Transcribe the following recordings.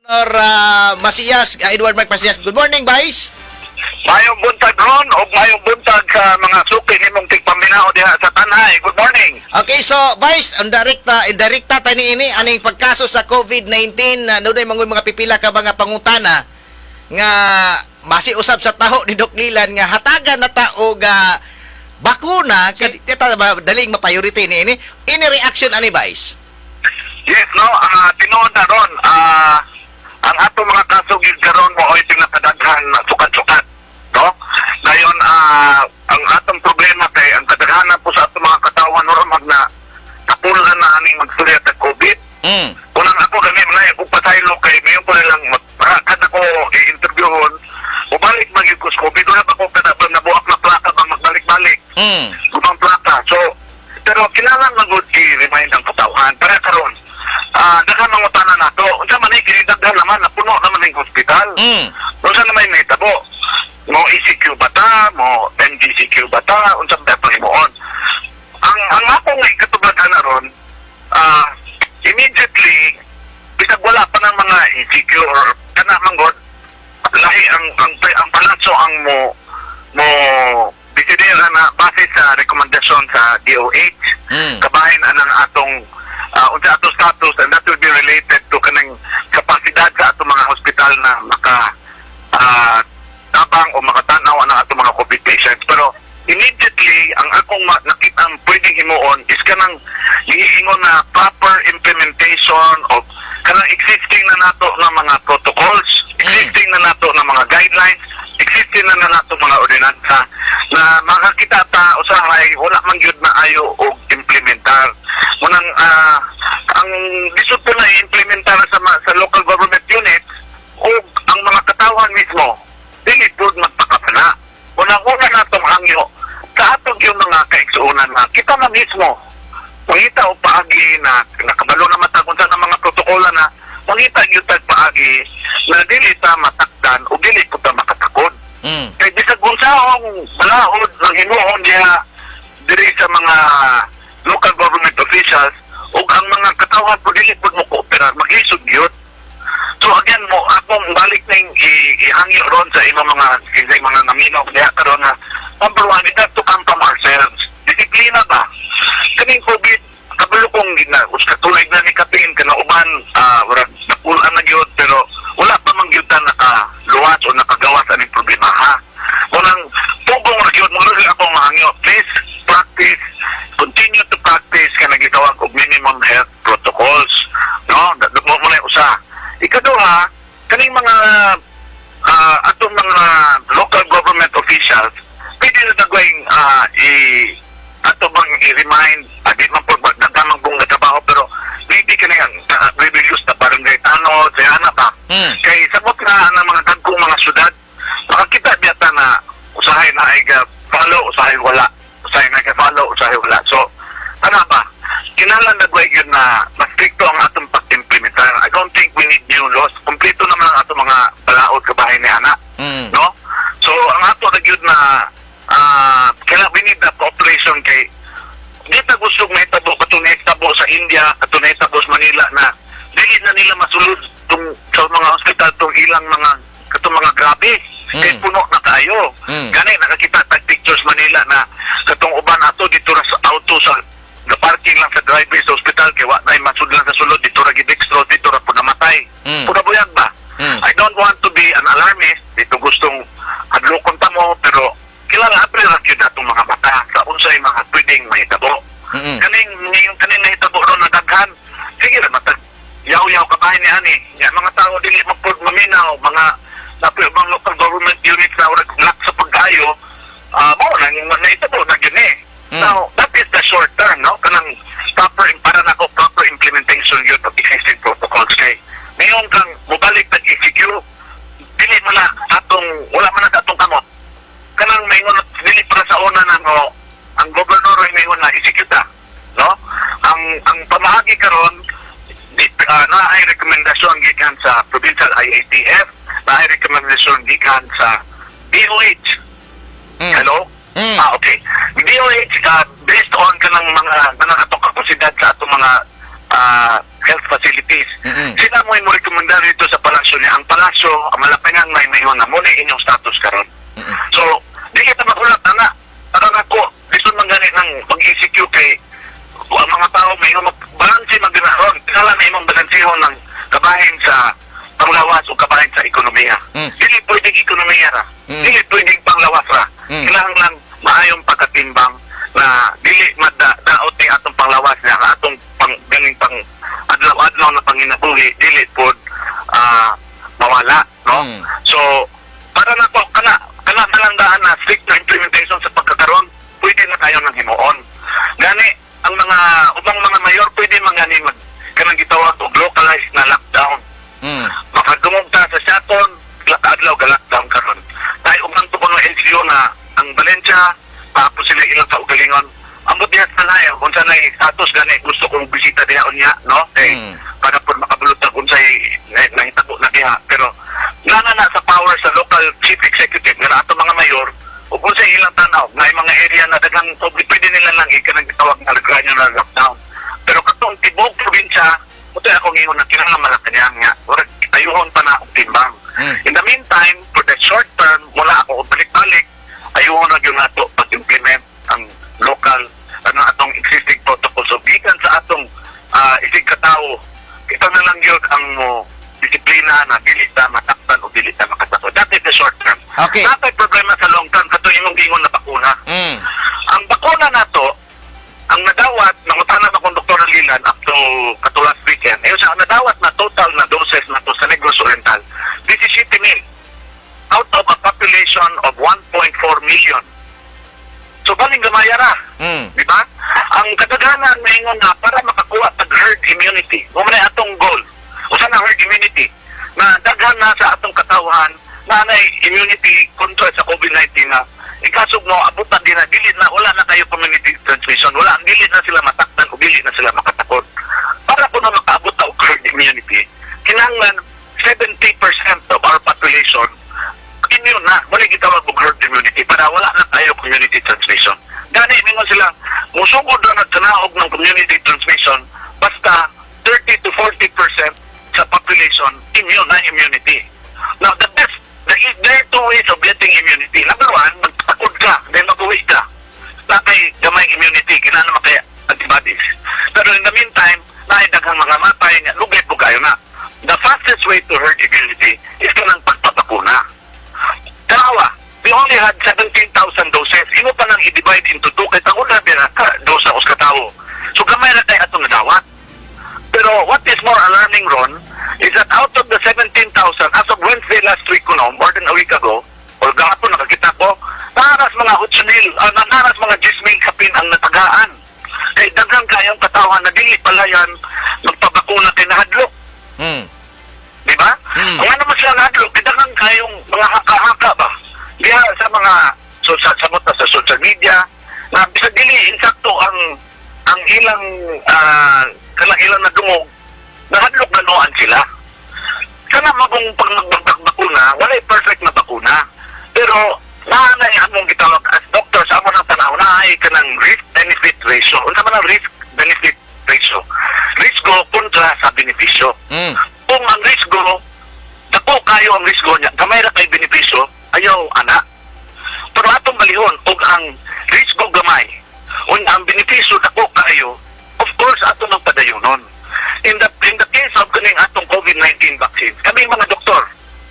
Or Masias, Edward Mark Masias. Good morning, Vice. Mayong buntag, Ron, o mayong buntag sa mga suki nimong tigpaminaw diha sa Tanay. Good morning. Okay, so Vice, ang direkta, direkta tani ini aning pagkaso sa COVID-19 na dunay mga pipila ka mga pangutana nga masi usab sa taho ni Doc Lilan nga hatagan na ta og bakuna kay ta ba daling ma-priority ni ini. Ini reaction ani, Vice? Yes, no, tinuod na, Ron, ang atong mga kaso gyud karon mo ay pinakadaghan na sukat-sukat, no? Dayon ang atong problema kay ang kadaghanan po sa atong mga katawan ro mag na kapulan na aning magsulya sa COVID. Unang ako gani man ay pasaylo kay mayon ko lang kada ko i-interviewon, mubalik man gyud ko sa COVID. Wala pa ko kada ba nabuak na plaka bang magbalik-balik. Gumang plaka. So, pero kinahanglan man gud i-remind ang katawhan para karon. Daghan mangutana nato. Unsa man ay daghan naman, napuno naman ang hospital. Unsa naman may nahitabo? Mo ECQ ba ta? Mo MGCQ ba ta? Unsa ba pahimuon? Ang akong ikatubag na ron, immediately bisag wala pa ng mga ECQ or kana man god, lahi ang palatso ang mo desidera na base sa rekomendasyon sa DOH, kabahin anang atong unsa ato status, and that will be related to kanang kapasidad sa atong mga hospital na maka tabang o makatanaw ang atong mga COVID patients. Pero immediately, ang akong nakita ang pwedeng himuon is kanang giingon na proper implementation of kanang existing na nato nga mga protocols, existing na nato nga mga guidelines, existing na nato mga ordinansa na makakita ta usahay wala man gyud maayo og implementar. Munang ang lisod po na i-implementar sa local government units o ang mga katawan mismo dili pud magpakabana. Unang-una natong hangyo sa atong yung mga kaigsuonan na kita na mismo mangita og paagi na nakabalo na mata kung saan ang mga protokola na mangita gyud tag paagi na dili ta matakdan o dili po ta makatakod. Kay bisag unsaong balaod ng himuon diha diri sa mga local government officials ug ang mga katawhan po dili pud mo kooperar, maglisod gyud. So again mo akong balik ning ihangyo ron sa imong mga naminaw diha karon na number one, it has to come from ourselves. Disiplina ba? Kaning COVID, kabalo kong gina katulad na ni Kapin kana uban, murag napulan na gyud, pero wala pa man gyud ta nakaluwas o nakagawas aning problema, ha. Unang pugong ra gyud mo ako nga hangyo, please practice, continue to practice kanang gitawag og minimum health protocols, no? Mo na usa. Ikaduha, kaning mga atong mga local government officials, pwede na dagway i ato bang i-remind, di man po nagkamang buong trabaho, pero maybe kani ang reviews na barangay tanod, sa ana ba? Kay samot na ang mga dagkong mga syudad, makakita biyata na usahay na ay follow, usahay wala. Usahay na ay follow, usahay wala. So, ano ba? Kinahanglan dagway yun na mas stricto ang atong pag-implementar. I don't think we need new laws. Kompleto naman ang atong mga balaod kabahin ni ana. No? So, ang ato na gyud na kailangan we need the cooperation kay di ta gusto mahitabo katong nahitabo sa India, katong nahitabo sa Manila na dili na nila masulod tung sa mga hospital tong ilang mga katong mga grabe. Kay puno na kaayo. Gani nakakita tag pictures Manila na katong uban ato dito ra sa auto sa the parking lang sa driveway sa hospital kay wa na masudlan sa sulod, dito ra gidextro, dito ra pud namatay. Pud buyag ba? I don't want to be an alarmist. Dito gustong hadlokon ta mo, pero kilala apre ra gyud atong mga mata sa unsay mga pwedeng mahitabo. Kaning ngayon kaning nahitabo ron na daghan. Sige ra matag yaw-yaw kabahin ni ani. Ya mga tao dili magpud maminaw, mga napoy mga local government units na urag lack sa pagkayo, mao nang nahitabo na gyud ni. Now, that is the short term, no? Kanang proper, para nako, proper implementation yun of existing protocols. Kay, ngayon kang mubalik tag ECQ, dili mo na atong, wala man na atong kamot. Kanang maingon, dili para sa una na no, ang gobernador ay maingon na ECQ ta, no? Ang pamaagi karon di, na ay rekomendasyon gikan sa Provincial IATF, na ay rekomendasyon gikan sa DOH. Hello? Mm. Ah, okay. DOH, based on kanang mga kanang atong kapasidad sa atong mga health facilities. Sila mo mo rekomendar dito sa palasyo niya. Ang palasyo, ang Malacañang may mayon na mao na inyong status karon. So, di kita magulat ana. Para nako, lisod man gani ng pag-ECQ kay ang mga tao may balanse man gina ron. Kinahanglan na imong balansehon ng kabahin sa panglawas o kabahin sa ekonomiya. Dili pwedeng ekonomiya ra. Dili pwedeng panglawas ra. Kinahanglan maayong pagkatimbang na dili madaot ni atong panglawas niya, ang atong pang ganing pang adlaw-adlaw na panginabuhi dili pod mawala, no? So para na po kana kana na lang daan na strict na implementation sa pagkakaroon, pwede na kayo ng himuon. Gani ang mga ubang mga mayor pwede man gani mag kanang gitawag og localized na lockdown. Makadungog ta sa Siaton, adlaw ga lockdown karon. Tayo ubang to kuno LGU na ang Valencia, paapos sila ilang kaugalingon. Ambot diha sa layo, kung sa status gani gusto kong bisita diha unya, no? Kay para po makabulot ta kung sa'y nahitabo na diha. Pero nana na sa power sa local chief executive nga na ato mga mayor o kung sa ilang tanaw na yung mga area na daghang public, pwede nila lang ikanang gitawag na granular lockdown. Pero katong tibuok probinsya, ito akong ingon na kinahanglan Malacañang nga. Murag ayuhon pa na og timbang. In the meantime, for the short term, wala ako og balik-balik, ayuhon na gyud nato pag-implement ang local, ano, atong existing protocol. So, gikan sa atong isig katawo, kita na lang yun ang mo disiplina na dili ta mataktan o dili ta makatakot. That is the short term. Natay problema sa long term, kato imong giingon na bakuna. Ang bakuna nato, ang nadawat, nangutana na kong Dr. Lilan up to kato last weekend, ayun sa ang nadawat na total na doses nato sa Negros Oriental, 17 mil out of a population of 1.4 million. So, baling gamaya ra. Di ba? Ang kadaghanan maingon na para makakuha tag herd immunity. Mao man atong goal. Usa na herd immunity na daghan na sa atong katawhan na anay immunity kontra sa COVID-19 na ikasog mo abutan din na dili na wala na kayo community transmission. Wala, dili na sila mataktan o dili na sila makatakot. Para po na makaabot na og herd immunity, kinahanglan 70% of our population immune na. Wala gitawag og herd immunity para wala na tayo community transmission. Gani, mingon sila, musugod na nagtanaog ng community transmission basta 30 to 40% sa population immune na immunity. Now, there are two ways of getting immunity. Number one, magtakod ka, then mag-uwi ka. Na kay gamay immunity, kinahanglan naman kay antibodies. Pero in the meantime, naay daghang mga matay nga lugay po kayo na. The fastest way to herd immunity is kanang pagpabakuna. Tanawa, we only had 17,000 doses. Imo pa nang i-divide into two kay tangod na bira ka dosa os katawo. So gamay ra kay atong nadawat. Pero what is more alarming, Ron, is that out of the 17,000, as of Wednesday last week kuno, more than a week ago, or gahapon nakakita ko, naras mga 8 mil, naras mga 10 mil kapin ang natagaan. Kay daghan kayong katawan na dili palayan magpabakuna kay nahadlok. Di ba? Kung ano man sila nahadlok, kay daghan kayong mga haka-haka ba? Diha sa mga so, sa social media, na bisag dili insakto ang ilang kanang ilang nadungog, nahadlok na noan sila. Kana magong pag magbakuna, walay perfect na bakuna. Pero naanay among gitawag as doctor sa among ng tanaw, naay kanang risk-benefit ratio. Unsa man ang risk-benefit ratio? Risgo kontra sa benepisyo. Kung ang risgo, dako kayo ang risgo niya, gamay ra kay benepisyo, ayaw ana. Pero atong balihon, og ang risgo gamay, ug ang benepisyo dako kayo, of course ato nang padayonon. In the case of kaning atong COVID-19 vaccine, kami mga doktor,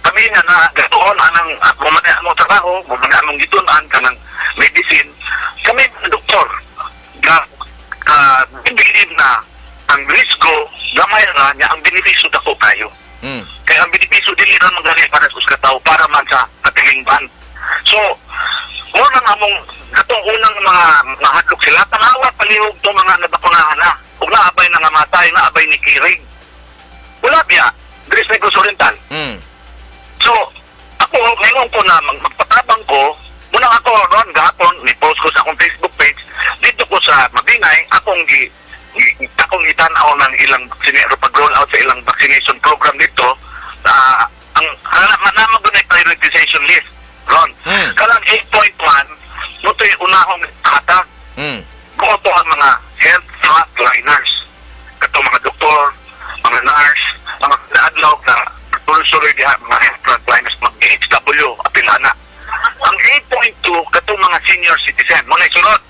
kami nga na gatuon anang mo man among trabaho, mo man among gitun-an kanang medicine, kami mga doktor ga believe na ang risgo gamay ra niya, ang benepisyo dako kayo. Kaya ang benepisyo dili ra man gani para sa usa ka tawo, para man sa katilingban. So, mo nang among katong unang mga mahadlok sila, tanawa palihog to mga nabakunahan na. Ug naabay na nga matay, naabay ni Kirig. Wala biya, diri sa Negros Oriental. So, ako, ngayon ko na magpatabang ko, muna ako ron, gahapon, ni-post ko sa akong Facebook page, dito ko sa Mabinay, akong itanaw ng ilang vaccination, pag-roll out sa ilang vaccination program dito, ang manamag na prioritization list, Ron. Kalang 8.1, mo unahong hatag, to ang mga health frontliners. Katong mga doktor, senior citizen. Mao na sunod.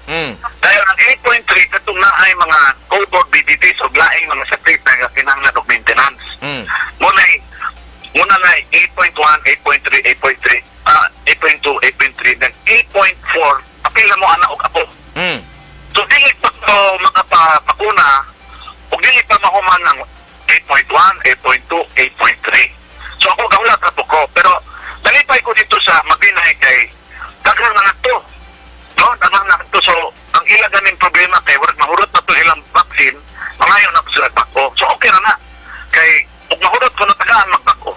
Dayon ang 8.3, katong naay mga comorbidities o laing mga sakit na kinahanglan og maintenance. Mao na 8.1, 8.3, 8.3, 8.2, 8.3, then 8.4, apil na mo ana og ako. So dili pa ko makapakuna ug dili pa mahuman ng 8.1, 8.2, 8.3. So ako gahulat na po ko, pero nalipay ko dito sa Mabinay kay daghang na to. No, daghang na to. So ang ila ganing problema kay murag mahurot na to ilang vaccine, mangayo na po sila bag-o. So okay ra na. Kay ug mahurot ko na tagaan magbag-o.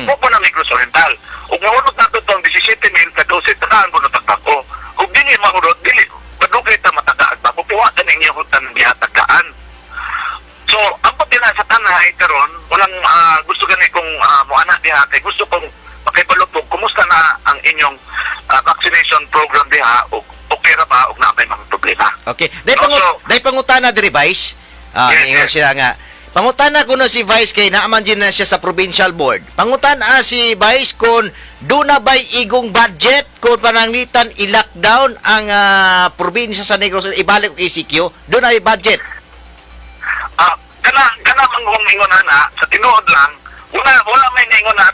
Mao po na Negros Oriental. Ug mahurot na to tong 17 mil ka dose, tagaan ko na tagbag-o. Ug dili mahurot, dili padugay ta matagaag ba. Pupuwa ka ninyo hutan gihatagaan. So, ang pagdila sa tanay karon, walang gusto gani kong moana diha kay gusto kong makibalo po kumusta na ang inyong vaccination program diha ug okay ra ba ug naa may mga problema. Okay. Dai No, dai pangutana diri, Vice. Yes, Niingon yes. siya nga. Pangutana kuno si Vice kay naaman din na siya sa provincial board. Pangutana si Vice kung duna ba'y igong budget kung pananglitan i-lockdown ang probinsya sa Negros, ibalik og ECQ, duna ay budget? Kana kana mang ingon ana sa tinuod lang, wala wala may ningon na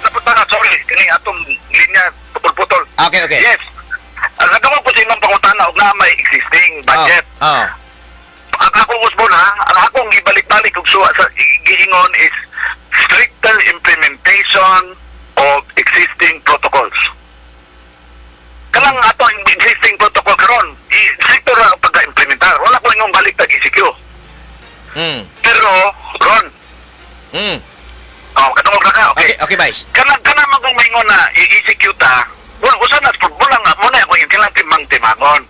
dapat na, sorry, kani atong linya putol-putol. Okay. Yes. Ang nagawa ko sa imong pangutana og naa may existing budget. Oh. Ang akong usbon ha, ang akong ibalik-balik og suwa sa giingon is stricter implementation of existing protocols. Kanang ato ang existing protocol karon, stricter ra ang pagka-implementar. Wala ko ingong balik tag ECQ. Pero ron, oh, kadungog na ka, okay. Okay, Vice. Kanang man kung maingon na i-ECQ ta, wala usa na wala nga mo na ako yung kailangan timang timangon.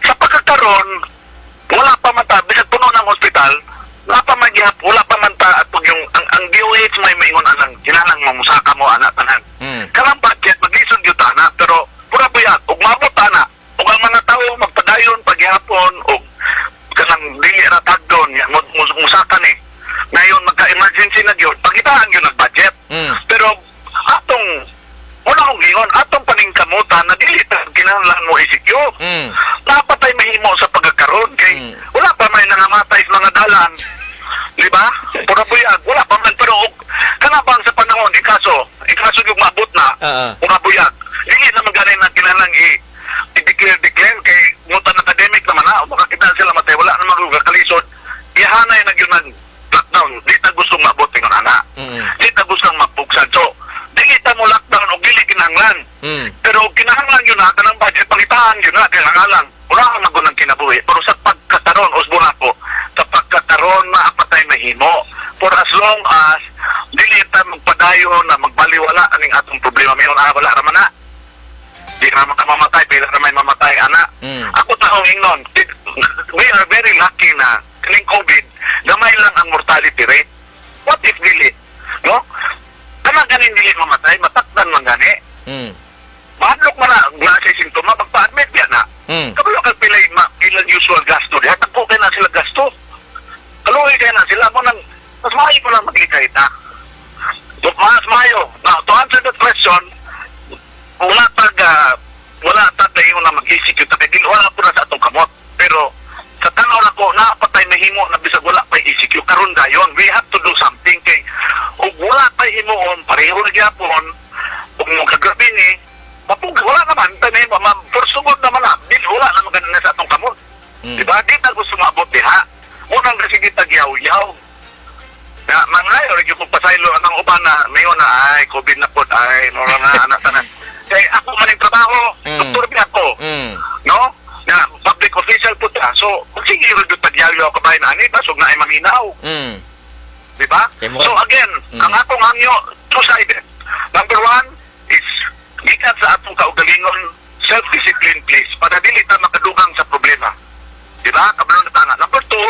Sa pagkakaroon, wala pa man ta, bisag puno ng ospital, wala pa man gihap, wala pa man ta at pag yung ang DOH may maingon anang kinahanglan mamusaka mo ana tanan. Kanang budget maglisod gyud ta na, pero pura buyag ug maabot ta na ug ang mga tawo magpadayon paghihapon ug kanang dili ra tagdon ya musaka ni. Ngayon magka-emergency na gyud, pagitaan gyud ang budget. Pero atong wala akong giingon, atong paningkamutan na dili ta kinahanglan mo ECQ. Dapat ay mahimo sa pagkakaroon kay wala pa may nangamatay sa mga dalan. Di ba? Pura buyag, wala pa man, pero og kana bang sa panahon ikaso yung maabot na, pura buyag. Dili naman gani na kinahanglan i i-declare declare kay ngutan academic naman na makakita sila matay, wala naman og kalisod. Ihanay na gyud nag lockdown. Di ta gusto maabot ingon ana. Di ta gustong mapugsan. So, dili ta mo lockdown og dili kinahanglan. Pero kinahanglan yun na, kanang budget, pangitaan yun na, kinahanglan. Wala kang magunang kinabuhi. Pero sa pagkakaroon, usbo na po, sa pagkakaroon na apatay mahimo. For as long as dili ta magpadayon na magbaliwala aning atong problema. Mayon, wala raman na. Di naman ka mamatay, pila na may mamatay, ana. Ako taong ingnon, we are very lucky na kaning COVID, gamay lang ang mortality rate. What if dili? No? Kanang ganing dili mamatay, matakdan man gani. Mahadlok man na, na siya sintoma, magpa-admit yan na. Kabalo kag pilay ilang usual gasto diha, tagpo kay na sila gasto. Kaluoy kay na sila mo nang mas maayo pa lang maglikay ta. So, mas maayo. Now, to answer that question, wala tag dayon na mag-execute kay dili wala po na sa atong kamot. Pero sa tanaw nako napatay mahimo na bisag wala pa ECQ karon dayon. We have to do something kay ug wala pa himuon pareho ra gyapon ug mo kagabi ni mapug wala naman tanay mo ma'am, for sugod naman na dili wala naman ganun na sa atong kamot. Di ba? Di ta gusto maabot diha. Unang kasi kita giyaw-yaw. Na mga or yung pasaylo ang uban na mayon na ay COVID na pod ay no na anak tanan. Kay ako man ang trabaho, doktor bi ako. No? Na public official po ta. So, sige ra gyud pagyaw ako ba na ani basog na ay maminaw, di ba? Kay murag- So again, ang akong hangyo two-sided. Number one is gikan sa atong kaugalingon self-discipline, please, para dili ta makadugang sa problema. Di ba? Kabalo na tana. Number two,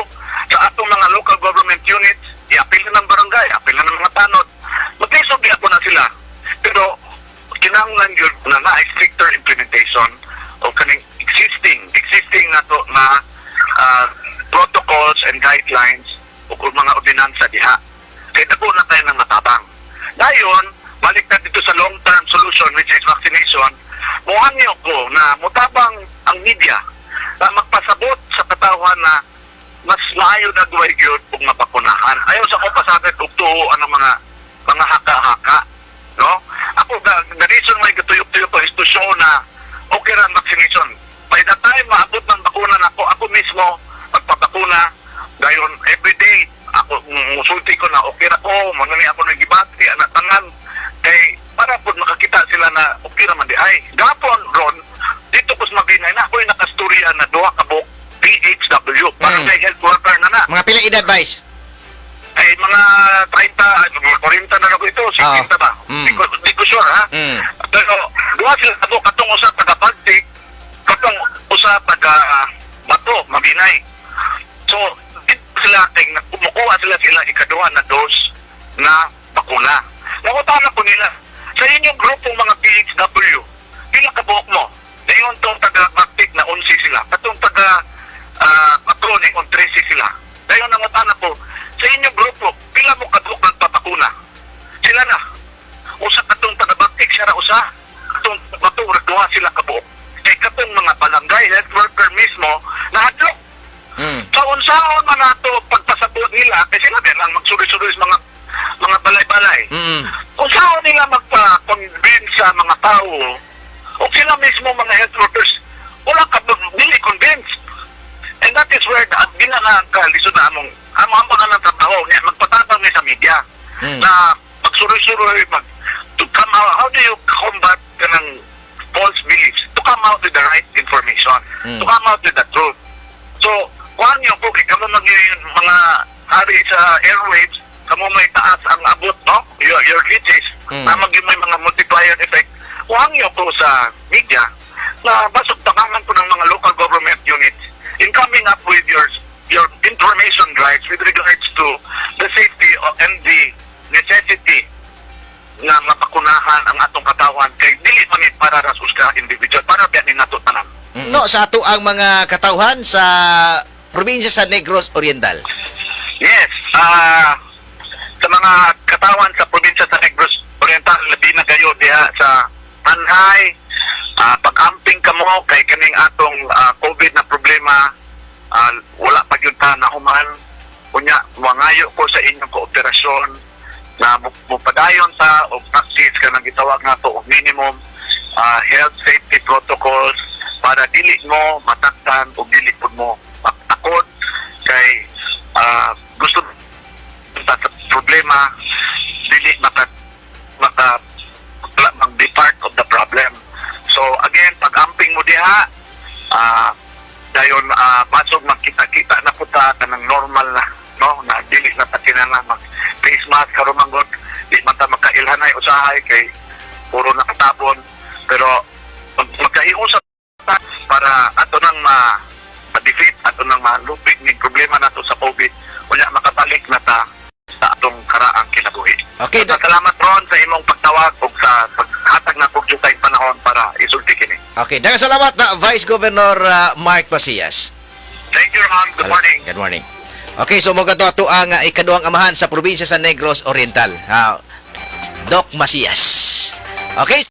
sa atong mga local government units, i-apil na ng barangay, apil na ng mga tanod. Maglisod di ako na sila. Pero kinahanglan yun na na stricter implementation of kaning existing nato na protocols and guidelines o kung mga ordinansa diha. Kaya dako na tayo ng matabang. Dayon, balik na dito sa long-term solution, which is vaccination. Muhangyo ko na mutabang ang media na magpasabot sa katawhan na mas maayo na duway gyud kung mabakunahan. Ayaw sa ko pasakit og tuo ang mga haka-haka, no? Ako the reason why gatuyok-tuyok ko is to show na okay ra ang vaccination. By the time maabot ng bakuna nako, ako mismo magpabakuna dayon. Everyday ako musulti ko na okay ra ko, mo ni ako nagibati anak tangan kay para pud makakita sila na okay ra man di ay. Gapon ron dito ko sa Mabinay na ako'y nakastorya na duha ka buok PHW, barangay health worker na na. Mga pila edad, Vice? Ay, mga 30, ay, mga 40 na ako ito, 50 ba? Di ko sure ha. Pero duha sila ka buok, katong usa taga Bagtik, katong usa taga Bato, Mabinay. So, dito sila kay kumukuha sila sila ikaduha na dose na bakuna. Nangutana ko nila, sa inyong grupong mga PHW, pila ka buok mo? Dayon tong taga Bagtik na 11 sila. Katong taga Bato ni 13 sila. Dayon nangutana ko, sa inyong grupo, pila mo kabuok nagpapakuna? Sila na. Usa katong taga Bagtik siya ra usa. Katong Bato duha sila kabuok. Kay katong mga barangay health worker mismo nahadlok. So unsaon man nato pagpasabot nila kay sila din ang magsuloy-suloy sa mga balay-balay. Unsaon nila magpa-convince sa mga tao o sila mismo mga health workers wala ka dili convinced. And that is where the gina na kalisod na among amo amo na lang trabaho niya magpatabang ni sa media na magsuroy-suroy mag to come out. How do you combat kanang false beliefs? To come out with the right information, to come out with the truth. So kuan niyo ko kay kamo mag mga hari sa airwaves, kamo may taas ang abot, no, your reaches na mag may mga multiplier effect. Kuan niyo ko sa media na basog tabangan ko ng mga local government units in coming up with your information drives with regards to the safety and the necessity na mapakunahan ang atong katawan kay dili man ni para ra sa individual, para biya ni nato tanan. No, sa ato ang mga katawhan sa probinsya sa Negros Oriental. Yes, sa mga katawan sa probinsya sa Negros Oriental, labi na kayo diha sa Tanjay, pag-amping kamo kay kaning atong COVID na problema, wala pa gyud ta nahuman. Unya, mangayo ko sa inyong kooperasyon na mupadayon ta og practice kanang gitawag nato og minimum health safety protocols para dili mo mataktan o dili pud mo matakot kay gusto ta sa problema dili maka maka wala mag be part of the problem. So again, pag-amping mo diha, dayon pasok magkita-kita na pud ta kanang normal na, no, na dili na ta kinahanglan mag face mask karon man gud, di man ta makailhanay usahay kay puro nakatabon, pero magkahiusa ta para ato nang ma ma-defeat, ato nang malupig ni problema nato sa COVID, unya makabalik na ta sa atong karaang kinabuhi. Okay, So, salamat, Ron, sa imong pagtawag ug sa paghatag na pug jutay panahon para isulti kini. Okay, daghang salamat na Vice Governor Mark Macias. Thank you, Ron. Good morning. Good morning. Okay, so mo ato ang ikaduhang amahan sa probinsya sa Negros Oriental. Doc Macias. Okay.